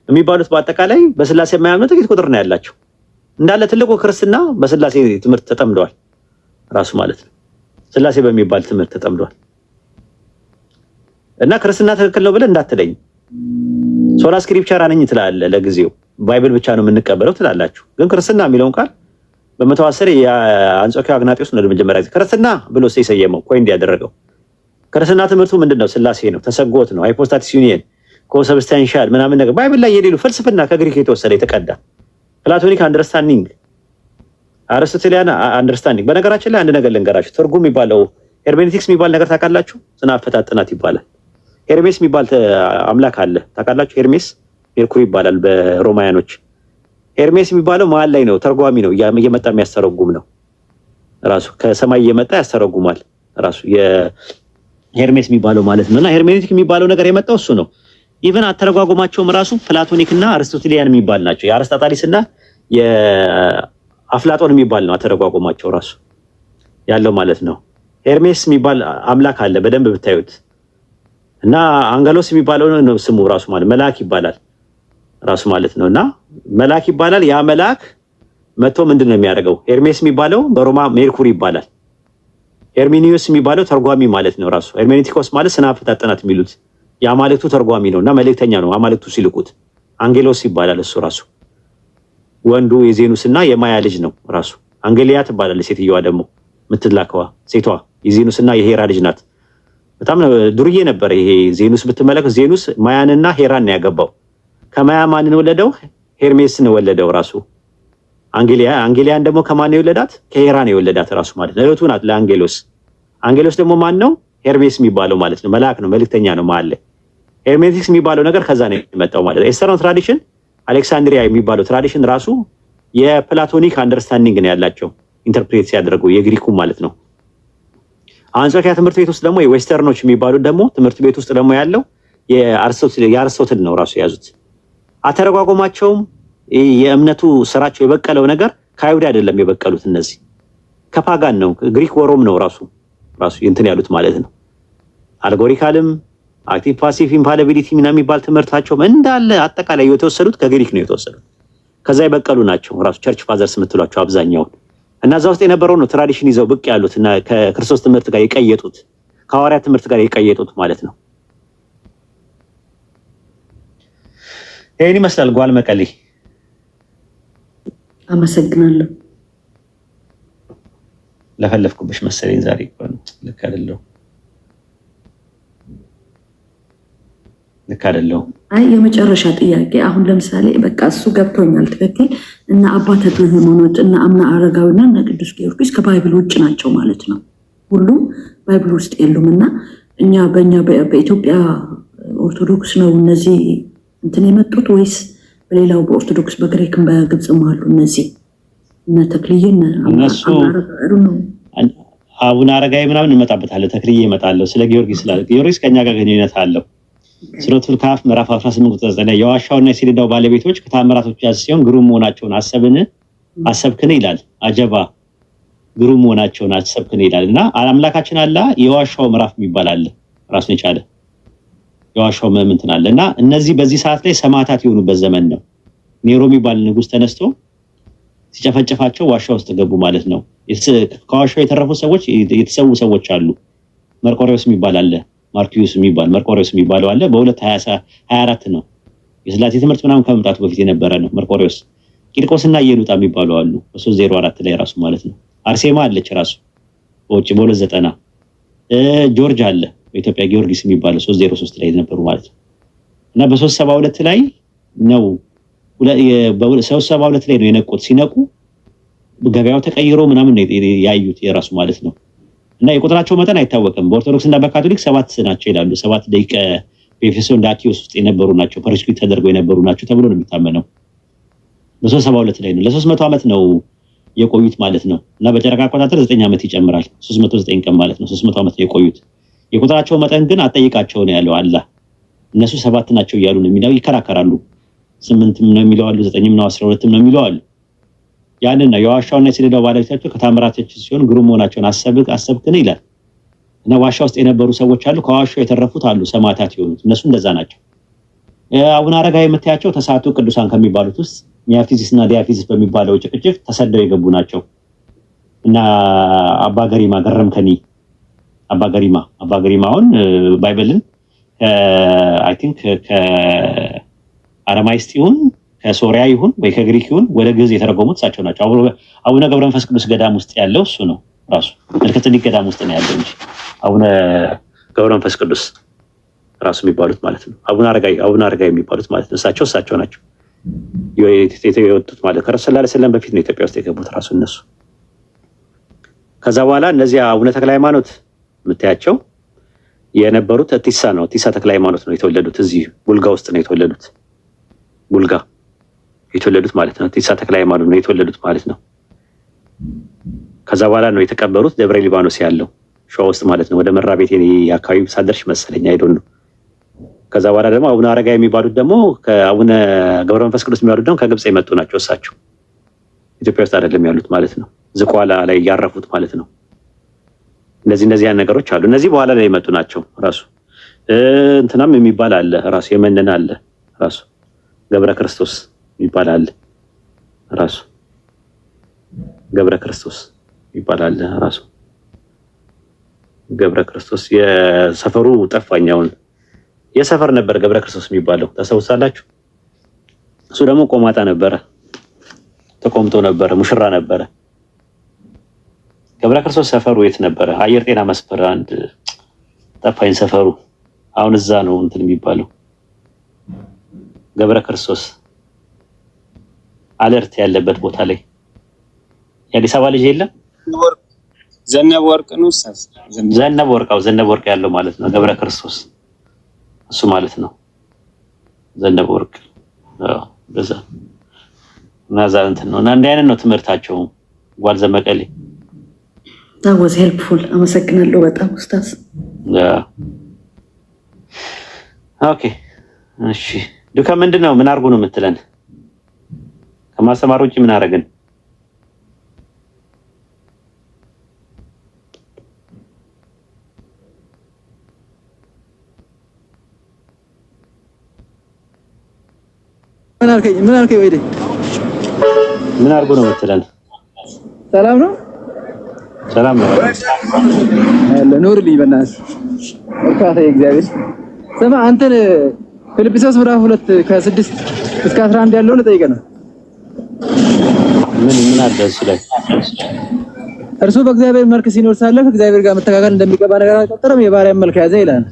የሚባሉት፣ በአጠቃላይ በስላሴ የማያምኑ ጥቂት ቁጥር ነው ያላቸው። እንዳለ ትልቁ ክርስትና በስላሴ ትምህርት ተጠምደዋል ራሱ ማለት ነው። ስላሴ በሚባል ትምህርት ተጠምደዋል። እና ክርስትና ትክክል ነው ብለህ እንዳትለኝ። Sola Scriptura ነኝ ትላለህ። ለጊዜው Bible ብቻ ነው የምንቀበለው ትላላችሁ። ግን ክርስትና የሚለውን ቃል በ110 የአንጾኪያ አግናጢዮስ ነው ለመጀመሪያ ጊዜ ክርስትና ብሎ የሰየመው፣ coin ያደረገው። ክርስትና ትምህርቱ ምንድን ነው? ስላሴ ነው፣ ተሰጎት ነው፣ hypostatic union፣ consubstantial ምናምን ነገር፣ Bible ላይ የሌሉ ፍልስፍና፣ ከግሪክ የተወሰደ የተቀዳ Platonic understanding፣ Aristotelian understanding። በነገራችን ላይ አንድ ነገር ልንገራችሁ። ትርጉም የሚባለው hermeneutics የሚባል ነገር ታውቃላችሁ? ስነ አፈታት ጥናት ይባላል። ሄርሜስ የሚባል አምላክ አለ ታውቃላችሁ? ሄርሜስ ሜርኩሪ ይባላል በሮማያኖች። ሄርሜስ የሚባለው መሀል ላይ ነው፣ ተርጓሚ ነው፣ እየመጣ የሚያስተረጉም ነው። ራሱ ከሰማይ እየመጣ ያስተረጉማል ራሱ የሄርሜስ የሚባለው ማለት ነው። እና hermeneutic የሚባለው ነገር የመጣው እሱ ነው። Even አተረጓጎማቸውም ራሱ Platonic እና Aristotelian የሚባል ናቸው። የአርስጣጣሊስ እና የአፍላጦን የሚባል ነው አተረጓጎማቸው ራሱ ያለው ማለት ነው። ሄርሜስ የሚባል አምላክ አለ በደንብ ብታዩት፣ እና አንገሎስ የሚባለው ነው ስሙ ራሱ፣ ማለት መልአክ ይባላል ራሱ ማለት ነው። እና መልአክ ይባላል። ያ መልአክ መጥቶ ምንድን ነው የሚያደርገው? ሄርሜስ የሚባለው በሮማ ሜርኩሪ ይባላል። ሄርሜኒዮስ የሚባለው ተርጓሚ ማለት ነው ራሱ። ሄርሜኔቲኮስ ማለት ስነ አፈታት ጥናት የሚሉት የአማልክቱ ተርጓሚ ነው እና መልእክተኛ ነው። አማልክቱ ሲልኩት አንጌሎስ ይባላል እሱ ራሱ። ወንዱ የዜኑስ እና የማያ ልጅ ነው ራሱ። አንጌሊያ ትባላለች ሴትየዋ ደግሞ፣ የምትላከዋ ሴቷ የዜኑስ እና የሄራ ልጅ ናት። በጣም ዱርዬ ነበር ይሄ ዜኑስ ብትመለከት፣ ዜኑስ ማያንና ሄራን ነው ያገባው። ከማያ ማንን ወለደው? ሄርሜስን ወለደው ራሱ። አንጌሊያን ደግሞ ከማን የወለዳት? ከሄራ ነው የወለዳት ራሱ ማለት ነው። እህቱ ናት ለአንጌሎስ። አንጌሎስ ደግሞ ማን ነው? ሄርሜስ የሚባለው ማለት ነው። መልአክ ነው፣ መልእክተኛ ነው መሀል ላይ። Hermeneutics የሚባለው ነገር ከዛ ነው የመጣው ማለት ነው። Eastern tradition፣ አሌክሳንድሪያ የሚባለው tradition ራሱ የ Platonic understanding ነው ያላቸው interpret ሲያደርጉ የግሪኩ ማለት ነው። አንጾኪያ ትምህርት ቤት ውስጥ ደግሞ የ Western ኦች የሚባሉት ደግሞ ትምህርት ቤት ውስጥ ደግሞ ያለው የአርስቶትል ነው ራሱ የያዙት። አተረጓጎማቸውም የእምነቱ ስራቸው የበቀለው ነገር ከአይሁድ አይደለም የበቀሉት፣ እነዚህ ከ pagan ነው። ግሪክ ወሮም ነው ራሱ። ራሱ እንትን ያሉት ማለት ነው። Allegorical ም active passive infallibility ምናምን የሚባል ትምህርታቸውም እንዳለ አጠቃላይ የተወሰዱት ከግሪክ ነው የተወሰዱት። ከዛ የበቀሉ ናቸው ራሱ church fathers የምትሏቸው አብዛኛውን። እና እዛ ውስጥ የነበረው ነው tradition ይዘው ብቅ ያሉት እና ከክርስቶስ ትምህርት ጋር የቀየጡት፣ ከሐዋርያት ትምህርት ጋር የቀየጡት ማለት ነው። ይህን ይመስላል ጓል መቀሌ። አመሰግናለሁ። ለፈለፍኩብሽ መሰለኝ ዛሬ። ልክ አይደለሁም፣ ልክ አይደለሁም። አይ የመጨረሻ ጥያቄ፣ አሁን ለምሳሌ በቃ እሱ ገብቶኛል፣ ትክክል። እና አባ ተክለ ሃይማኖት እና አቡነ አረጋዊና እና ቅዱስ ጊዮርጊስ ከ Bible ውጭ ናቸው ማለት ነው። ሁሉም Bible ውስጥ የሉም። እና እኛ በእኛ በኢትዮጵያ ኦርቶዶክስ ነው እነዚህ እንትን የመጡት ወይስ በሌላው በኦርቶዶክስ በግሪክም በግብፅም አሉ እነዚህ እነ ተክልዬ እነ እነሱ አረጋዊ ነው? አቡነ አረጋዊ ምናምን እንመጣበታለን። ተክልዬ ይመጣለሁ። ስለ ጊዮርጊስ ስላለ ጊዮርጊስ ከኛ ጋር ግንኙነት አለው። ሱረቱል ካህፍ ምዕራፍ 18 ቁጥር 9 የዋሻውና የሰሌዳው ባለቤቶች ከታምራቶች ያዝ ሲሆን ግሩም መሆናቸውን አሰብክን ይላል። አጀባ ግሩም መሆናቸውን አሰብክን ይላል። እና አምላካችን አላህ የዋሻው ምዕራፍ የሚባል አለ፣ ራሱን የቻለ የዋሻው እንትን አለ። እና እነዚህ በዚህ ሰዓት ላይ ሰማዕታት የሆኑበት ዘመን ነው። ኔሮ የሚባል ንጉስ ተነስቶ ሲጨፈጭፋቸው ዋሻ ውስጥ ገቡ ማለት ነው። ከዋሻው የተረፉ ሰዎች የተሰዉ ሰዎች አሉ። መርቆሬዎስ የሚባል አለ፣ ማርኪዩስ የሚባል መርቆሬዎስ የሚባለው አለ። በ224 ነው የስላሴ ትምህርት ምናምን ከመምጣቱ በፊት የነበረ ነው መርቆሬዎስ። ቂርቆስና ኢየሉጣ የሚባሉ አሉ በ304 ላይ ራሱ ማለት ነው። አርሴማ አለች ራሱ በውጭ በ290። ጆርጅ አለ በኢትዮጵያ ጊዮርጊስ የሚባለው 303 ላይ የነበሩ ማለት ነው። እና በ372 ላይ ነው፣ በ372 ላይ ነው የነቁት። ሲነቁ ገበያው ተቀይሮ ምናምን ነው ያዩት የራሱ ማለት ነው። እና የቁጥራቸው መጠን አይታወቅም። በኦርቶዶክስ እና በካቶሊክ 7 ናቸው ይላሉ። 7 ደቂቀ በኤፌሶን ዳኪዮስ ውስጥ የነበሩ ናቸው፣ persecute ተደርገው የነበሩ ናቸው ተብሎ ነው የሚታመነው። በ372 ላይ ነው ለ300 ዓመት ነው የቆዩት ማለት ነው። እና በጨረቃ አቆጣጠር 9 ዓመት ይጨምራል፣ 309 ቀን ማለት ነው። 300 ዓመት ነው የቆዩት። የቁጥራቸው መጠን ግን አጠይቃቸው ነው ያለው አላህ። እነሱ 7 ናቸው እያሉ ነው የሚለው፣ ይከራከራሉ። 8ም ነው የሚለው አሉ፣ 9ም ነው፣ 12ም ነው የሚለው አሉ። ያንን ነው የዋሻውና የሰሌዳው ባለቤቶች ከታምራቶች ሲሆን ግሩም መሆናቸውን አሰብክን ይላል። እና ዋሻ ውስጥ የነበሩ ሰዎች አሉ፣ ከዋሻው የተረፉት አሉ፣ ሰማዕታት የሆኑት እነሱ እንደዛ ናቸው። አቡነ አረጋዊ የምታያቸው ተሳቱ ቅዱሳን ከሚባሉት ውስጥ ሚያፊዚስ እና ዲያፊዚስ በሚባለው ጭቅጭቅ ተሰደው የገቡ ናቸው። እና አባ ገሪማ ገረምከኒ፣ አባ ገሪማ፣ አባ ገሪማ አሁን Bible ን I think ከአረማይስጥ ይሁን ከሶሪያ ይሁን ወይ ከግሪክ ይሁን ወደ ግዕዝ የተረጎሙት እሳቸው ናቸው። አቡነ ገብረ መንፈስ ቅዱስ ገዳም ውስጥ ያለው እሱ ነው ራሱ፣ መልከ ገዳም ውስጥ ነው ያለው እንጂ አቡነ ገብረ መንፈስ ቅዱስ ራሱ የሚባሉት ማለት ነው። አቡነ አረጋዊ፣ አቡነ አረጋዊ የሚባሉት ማለት ነው። እሳቸው ናቸው የወጡት ማለት ከረሱል ሰለላሁ ዐለይሂ ወሰለም በፊት ነው ኢትዮጵያ ውስጥ የገቡት ራሱ እነሱ። ከዛ በኋላ እነዚህ አቡነ ተክለ ሃይማኖት የምታያቸው የነበሩት ቲሳ ነው። ቲሳ ተክለ ሃይማኖት ነው የተወለዱት። እዚህ ቡልጋ ውስጥ ነው የተወለዱት። ቡልጋ የተወለዱት ማለት ነው። ቲሳ ተክለ ሃይማኖት ነው የተወለዱት ማለት ነው። ከዛ በኋላ ነው የተቀበሩት ደብረ ሊባኖስ ያለው ሸዋ ውስጥ ማለት ነው። ወደ መራ ቤቴ አካባቢ ሳደርሽ መሰለኝ I don't know። ከዛ በኋላ ደግሞ አቡነ አረጋዊ የሚባሉት ደግሞ ከአቡነ ገብረ መንፈስ ቅዱስ የሚባሉት ደግሞ ከግብፅ የመጡ ናቸው። እሳቸው ኢትዮጵያ ውስጥ አይደለም ያሉት ማለት ነው። ዝቋላ ላይ ያረፉት ማለት ነው። እነዚህ ያን ነገሮች አሉ። እነዚህ በኋላ ላይ የመጡ ናቸው። ራሱ እንትናም የሚባል አለ፣ ራሱ የመነን አለ፣ ራሱ ገብረ ክርስቶስ የሚባል አለ፣ ራሱ ገብረ ክርስቶስ የሚባል አለ፣ ራሱ ገብረ ክርስቶስ የሰፈሩ ጠፋኛውን የሰፈር ነበር ገብረ ክርስቶስ የሚባለው ታስታውሳላችሁ? እሱ ደግሞ ቆማጣ ነበረ፣ ተቆምጦ ነበረ፣ ሙሽራ ነበረ። ገብረ ክርስቶስ ሰፈሩ የት ነበረ? አየር ጤና መስፈር አንድ ጠፋኝ ሰፈሩ። አሁን እዛ ነው እንትን የሚባለው ገብረ ክርስቶስ አለርት ያለበት ቦታ ላይ የአዲስ አበባ ልጅ የለም። ዘነበ ወርቅ ነው። ዘነበ ወርቅ፣ ዘነበ ወርቅ ያለው ማለት ነው። ገብረ ክርስቶስ እሱ ማለት ነው። ዘነበ ወርቅ በዛ እና እዛ እንትን ነው እና እንዲህ አይነት ነው ትምህርታቸው። ጓል ዘመቀሌ That was helpful። አመሰግናለሁ በጣም ኡስታዝ። Okay እሺ። ዱካ ምንድን ነው ምን አድርጉ ነው የምትለን? ከማስተማር ውጭ ምን አደረግን? ምን አልከኝ? ምን አልከኝ? ወይ ምን አድርጎ ነው የምትለን? ሰላም ነው። ሰላም ነው አለ ኑርልኝ፣ በእናትህ እርካታ የእግዚአብሔር። ስማ አንተን ፊልጵስዩስ ምዕራፍ 2 ከ6 እስከ 11 ያለውን ልጠይቅህ ነው። ምን ምን አለ እሱ ላይ? እርሱ በእግዚአብሔር መልክ ሲኖር ሳለ ከእግዚአብሔር ጋር መተካከል እንደሚገባ ነገር አልቆጠረም፣ የባሪያን መልክ ያዘ ይላል።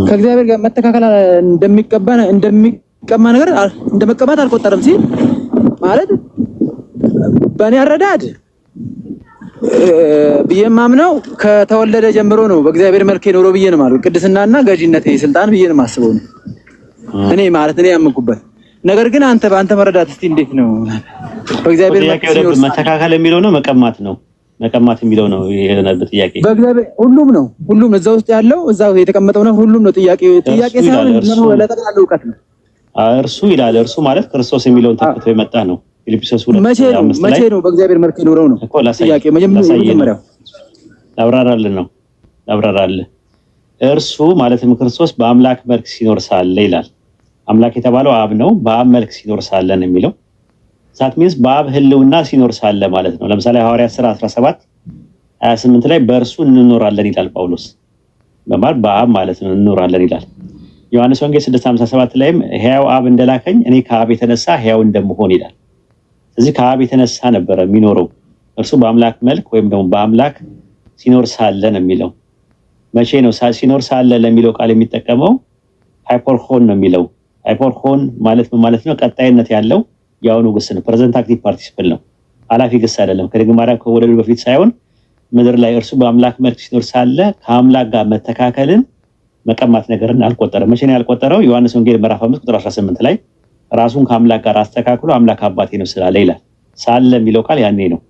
ከእግዚአብሔር ጋር መተካከል እንደሚቀባ እንደሚቀማ ነገር እንደመቀማት አልቆጠረም ሲል ማለት በእኔ አረዳድ ብዬ የማምነው ከተወለደ ጀምሮ ነው በእግዚአብሔር መልክ የኖረው ብዬ ነው ማለት ቅድስናና ገዢነት ስልጣን ብዬ ነው የማስበው ነው እኔ ማለት እኔ ያመንኩበት ነገር ግን አንተ በአንተ መረዳት እስቲ እንዴት ነው በእግዚአብሔር መልክ ሲኖር መተካከል የሚለው ነው መቀማት ነው መቀማት የሚለው ነው የሆነበት ጥያቄ። በእግዚአብሔር ሁሉም ነው ሁሉም እዛ ውስጥ ያለው እዛ የተቀመጠው ነው ሁሉም ነው ጥያቄ ጥያቄ ሳይሆን ለጠቅላላ እውቀት ነው። እርሱ ይላል። እርሱ ማለት ክርስቶስ የሚለውን ተክቶ የመጣ ነው። ፊልጵስዩስ 2 መቼ ነው በእግዚአብሔር መልክ የኖረው ነው ጥያቄ። መጀመሪያው ላብራራልህ ነው ላብራራልህ። እርሱ ማለትም ክርስቶስ በአምላክ መልክ ሲኖር ሳለ ይላል። አምላክ የተባለው አብ ነው። በአብ መልክ ሲኖር ሳለ ነው የሚለው። That means በአብ ህልውና ሲኖር ሳለ ማለት ነው። ለምሳሌ ሐዋርያት ሥራ 17 28 ላይ በእርሱ እንኖራለን ይላል ጳውሎስ። በማር በአብ ማለት ነው እንኖራለን ይላል። ዮሐንስ ወንጌል 6:57 ላይም ሕያው አብ እንደላከኝ እኔ ከአብ የተነሳ ሕያው እንደምሆን ይላል። ስለዚህ ከአብ የተነሳ ነበረ የሚኖረው እርሱ በአምላክ መልክ ወይም ደግሞ በአምላክ ሲኖር ሳለ ነው የሚለው። መቼ ነው ሲኖር ሳለ ለሚለው ቃል የሚጠቀመው? ὑπάρχων ነው የሚለው። ὑπάρχων ማለት ምን ማለት ነው? ቀጣይነት ያለው የአሁኑ ግስ ነው። Present active participle ነው፣ ኃላፊ ግስ አይደለም። ከድንግል ማርያም ከመወለዱ በፊት ሳይሆን ምድር ላይ እርሱ በአምላክ መልክ ሲኖር ሳለ ከአምላክ ጋር መተካከልን መቀማት ነገርን አልቆጠረም። መቼ ነው ያልቆጠረው? ዮሐንስ ወንጌል ምዕራፍ 5 ቁጥር 18 ላይ ራሱን ከአምላክ ጋር አስተካክሎ አምላክ አባቴ ነው ስላለ ይላል። ሳለ የሚለው ቃል ያኔ ነው።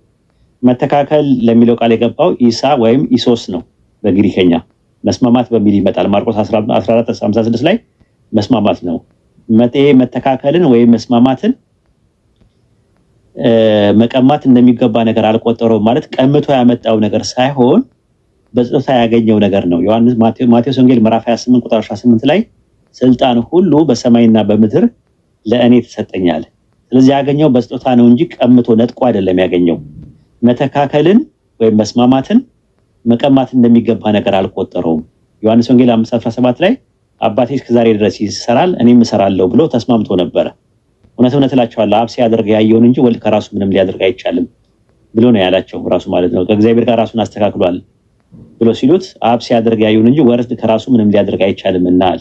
መተካከል ለሚለው ቃል የገባው ίσα ወይም ίσος ነው በግሪከኛ መስማማት በሚል ይመጣል። ማርቆስ 14:56 ላይ መስማማት ነው። መጤ መተካከልን ወይም መስማማትን መቀማት እንደሚገባ ነገር አልቆጠረውም ማለት ቀምቶ ያመጣው ነገር ሳይሆን በስጦታ ያገኘው ነገር ነው። ዮሐንስ ማቴዎስ ወንጌል ምዕራፍ 28 ቁጥር 18 ላይ ስልጣን ሁሉ በሰማይና በምድር ለእኔ ተሰጠኛል። ስለዚህ ያገኘው በስጦታ ነው እንጂ ቀምቶ ነጥቆ አይደለም ያገኘው። መተካከልን ወይም መስማማትን መቀማት እንደሚገባ ነገር አልቆጠረውም። ዮሐንስ ወንጌል 5:17 ላይ አባቴ እስከዛሬ ድረስ ይሰራል እኔም እሰራለሁ ብሎ ተስማምቶ ነበረ። እውነት እውነት እላቸዋለሁ አብ ሲያደርግ ያየውን እንጂ ወልድ ከራሱ ምንም ሊያደርግ አይቻልም ብሎ ነው ያላቸው ራሱ ማለት ነው። ከእግዚአብሔር ጋር ራሱን አስተካክሏል ብሎ ሲሉት አብ ሲያደርግ ያየውን እንጂ ወልድ ከራሱ ምንም ሊያደርግ አይቻልም እና አለ።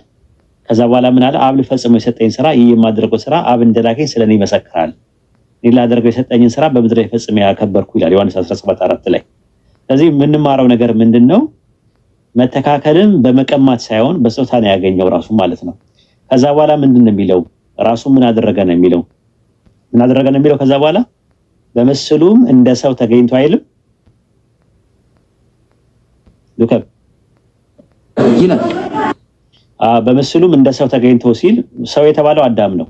ከዛ በኋላ ምን አለ? አብ ልፈጽመው የሰጠኝ ስራ ይህ የማደርገው ስራ አብ እንደላከኝ ስለኔ ይመሰክራል። እኔ ላደርገው የሰጠኝን ስራ በምድር ላይ ፈጽሜ ያከበርኩ ይላል ዮሐንስ 17:4 ላይ። ስለዚህ የምንማረው ነገር ምንድን ነው? መተካከልን በመቀማት ሳይሆን በስጦታ ነው ያገኘው ራሱ ማለት ነው። ከዛ በኋላ ምንድን ነው የሚለው? ራሱ ምን አደረገ ነው የሚለው? ምን አደረገ ነው የሚለው? ከዛ በኋላ በምስሉም እንደ ሰው ተገኝቶ አይልም ሉከብ ይላል። በምስሉም እንደ ሰው ተገኝቶ ሲል ሰው የተባለው አዳም ነው።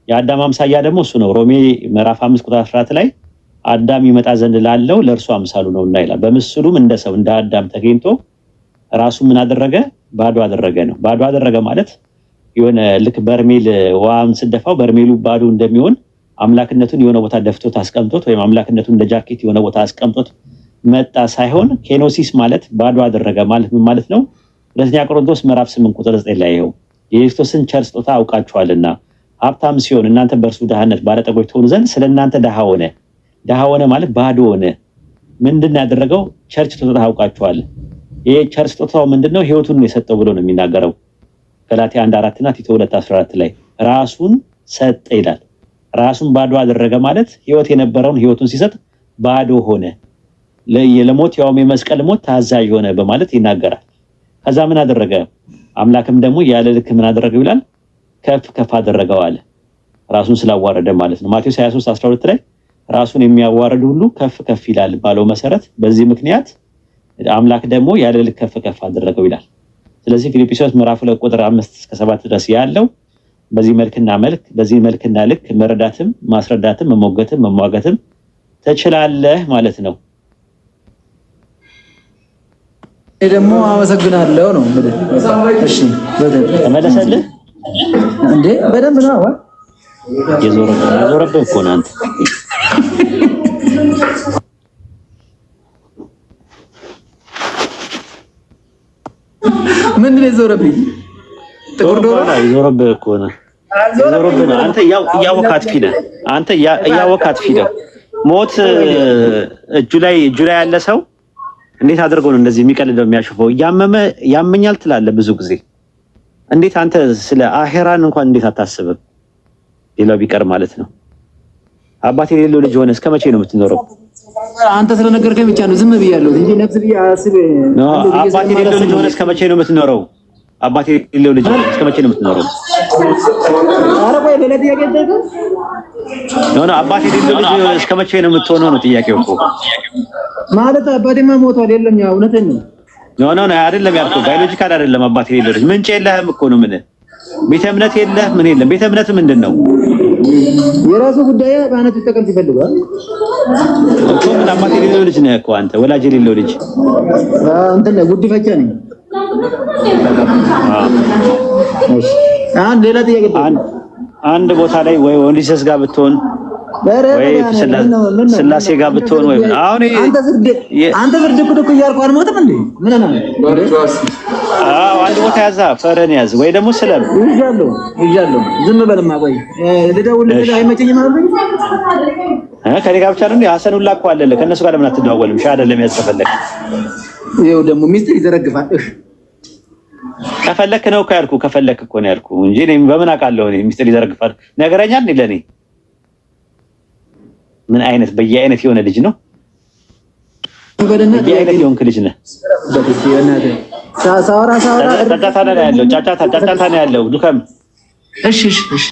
የአዳም አምሳያ ደግሞ እሱ ነው። ሮሜ ምዕራፍ 5 ቁጥር 14 ላይ አዳም ይመጣ ዘንድ ላለው ለእርሱ አምሳሉ ነውና ይላል። በምስሉም እንደ ሰው እንደ አዳም ተገኝቶ ራሱ ምን አደረገ? ባዶ አደረገ ነው። ባዶ አደረገ ማለት የሆነ ልክ በርሜል ውሃን ስደፋው በርሜሉ ባዶ እንደሚሆን አምላክነቱን የሆነ ቦታ ደፍቶት አስቀምጦት ወይም አምላክነቱን እንደ ጃኬት የሆነ ቦታ አስቀምጦት መጣ ሳይሆን ኬኖሲስ ማለት ባዶ አደረገ ማለት ምን ማለት ነው? ሁለተኛ ቆሮንቶስ ምዕራፍ 8 ቁጥር 9 ላይ ይኸው የክርስቶስን ቸር ስጦታ አውቃችኋልና ሀብታም ሲሆን እናንተ በእርሱ ድህነት ባለጠጎች ትሆኑ ዘንድ ስለ እናንተ ድሃ ሆነ። ድሃ ሆነ ማለት ባዶ ሆነ። ምንድን ነው ያደረገው? ቸር ስጦታ አውቃችኋል። ይሄ ቸር ስጦታው ምንድነው? ህይወቱን ነው የሰጠው ብሎ ነው የሚናገረው። ገላትያ 1:4 እና ቲቶ 2:14 ላይ ራሱን ሰጠ ይላል። ራሱን ባዶ አደረገ ማለት ህይወት የነበረውን ህይወቱን ሲሰጥ ባዶ ሆነ፣ ለሞት ያውም የመስቀል ሞት ታዛዥ ሆነ በማለት ይናገራል። ከዛ ምን አደረገ? አምላክም ደግሞ ያለ ልክ ምን አደረገው ይላል? ከፍ ከፍ አደረገው አለ። ራሱን ስላዋረደ ማለት ነው። ማቴዎስ 23:12 ላይ ራሱን የሚያዋርድ ሁሉ ከፍ ከፍ ይላል ባለው መሰረት በዚህ ምክንያት አምላክ ደግሞ ያለ ልክ ከፍ ከፍ አደረገው ይላል። ስለዚህ ፊልጵስዩስ ምዕራፍ 2 ቁጥር 5 እስከ 7 ድረስ ያለው በዚህ መልክና መልክ በዚህ መልክና ልክ መረዳትም ማስረዳትም መሞገትም መሟገትም ትችላለህ ማለት ነው። እኔ ደግሞ አመሰግናለሁ ነው የምልህ። እሺ በደንብ ተመለሰልህ እንዴ? በደንብ ነው። የዞረብህ እኮ ነው አንተ። ምንድን ነው የዞረብኝ? ጥቁር ዶሮ የዞረብህ እኮ ነው የዞረብህ ነው። አንተ እያወቅህ አጥፊ ነህ። አንተ እያወቅህ አጥፊ ነህ። ሞት እጁ ላይ ያለ ሰው እንዴት አድርጎ ነው እንደዚህ የሚቀልደው የሚያሾፈው? እያመመ ያመኛል ትላለህ ብዙ ጊዜ። እንዴት አንተ ስለ አሄራን እንኳን እንዴት አታስብም? ሌላው ቢቀር ማለት ነው። አባት የሌለው ልጅ ሆነ እስከ መቼ ነው የምትኖረው? አንተ ስለነገርከኝ ብቻ ነው ዝም ብያለሁ እንጂ ነፍስ ብዬ አስብ። አባት የሌለው ልጅ ሆነ እስከ መቼ ነው የምትኖረው? አባት የሌለው ልጅ ሆነ እስከ መቼ ነው የምትኖረው? ኧረ ቆይ ሌላ ጥያቄ ጠይቀህ። No no፣ አባት የሌለው ልጅ እስከ መቼ ነው የምትሆነው ነው ጥያቄው እኮ። ማለት አባቴማ ሞቷል። የለም ያው እውነቴን ነው። No no no፣ አይደለም ያልኩህ፣ biological አይደለም። አባት የሌለው ልጅ ምንጭ የለህም እኮ ነው። ምን ቤተ እምነት የለህ፣ ምን የለም። ቤተ እምነት ምንድን ነው? የራሱ ጉዳይ በአነቱ ይጠቀም ሲፈልጋል እኮ። ምን አባት የሌለው ልጅ ነህ እኮ አንተ፣ ወላጅ የሌለው ልጅ እንትን ጉዲፈቻ ነኝ። አንድ ሌላ ጥያቄ፣ አንድ ቦታ ላይ ወይ ወንዲሰስ ጋር ብትሆን ወይ ስላሴ ጋር ብትሆን ወይ አሁን አንተ ፍርድ እኮ እያልኩ አልሞትም እንዴ? ምን ነው? አዎ አንድ ቦታ ያዛ ፈረን ያዝ ወይ ደግሞ ስለም ይዣለሁ ይዣለሁ። ዝም በልማ ቆይ ልደውልልህ አይመቸኝም አልኩኝ። ከኔ ጋር ብቻ ነው እንዴ? ሀሰን ሁላ እኮ አለልህ። ከእነሱ ጋር ለምን አትደዋወልም? ሻ አይደለም ያስፈለግ ይኸው ደግሞ ሚስጥር ይዘረግፋል። እሺ ከፈለክ ነው እኮ ያልኩህ። ከፈለክ እኮ ነው ያልኩህ እንጂ እኔ በምን አውቃለሁ? እኔ ሚስጥር ይዘረግፋል ነገረኛል እንዴ? ለኔ ምን አይነት በየአይነት የሆነ ልጅ ነው? በየአይነት የሆንክ ልጅ ነህ። ሳወራ ሳወራ ጫጫታ ነው ያለው። ጫጫታ ጫጫታ ነው ያለው። ዱከም። እሺ እሺ እሺ።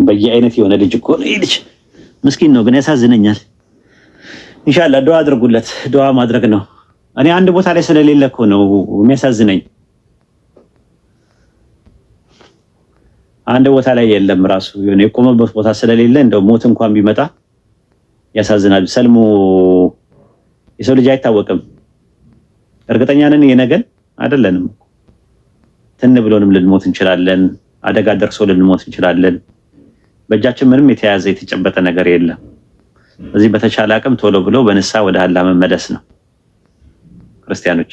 በየአይነት የሆነ ልጅ እኮ ነው ይህ ልጅ። ምስኪን ነው ግን ያሳዝነኛል። ኢንሻአላህ ዱዓ አድርጉለት። ዱዓ ማድረግ ነው። እኔ አንድ ቦታ ላይ ስለሌለ እኮ ነው የሚያሳዝነኝ። አንድ ቦታ ላይ የለም ራሱ የሆነ የቆመበት ቦታ ስለሌለ እንደው ሞት እንኳን ቢመጣ ያሳዝናል። ሰልሞ የሰው ልጅ አይታወቅም። እርግጠኛ ነን የነገን አይደለንም። ትን ብሎንም ልንሞት እንችላለን። አደጋ ደርሶ ልንሞት እንችላለን። በእጃችን ምንም የተያዘ የተጨበጠ ነገር የለም። በዚህ በተቻለ አቅም ቶሎ ብሎ በንስሐ ወደ አላህ መመለስ ነው ክርስቲያኖች።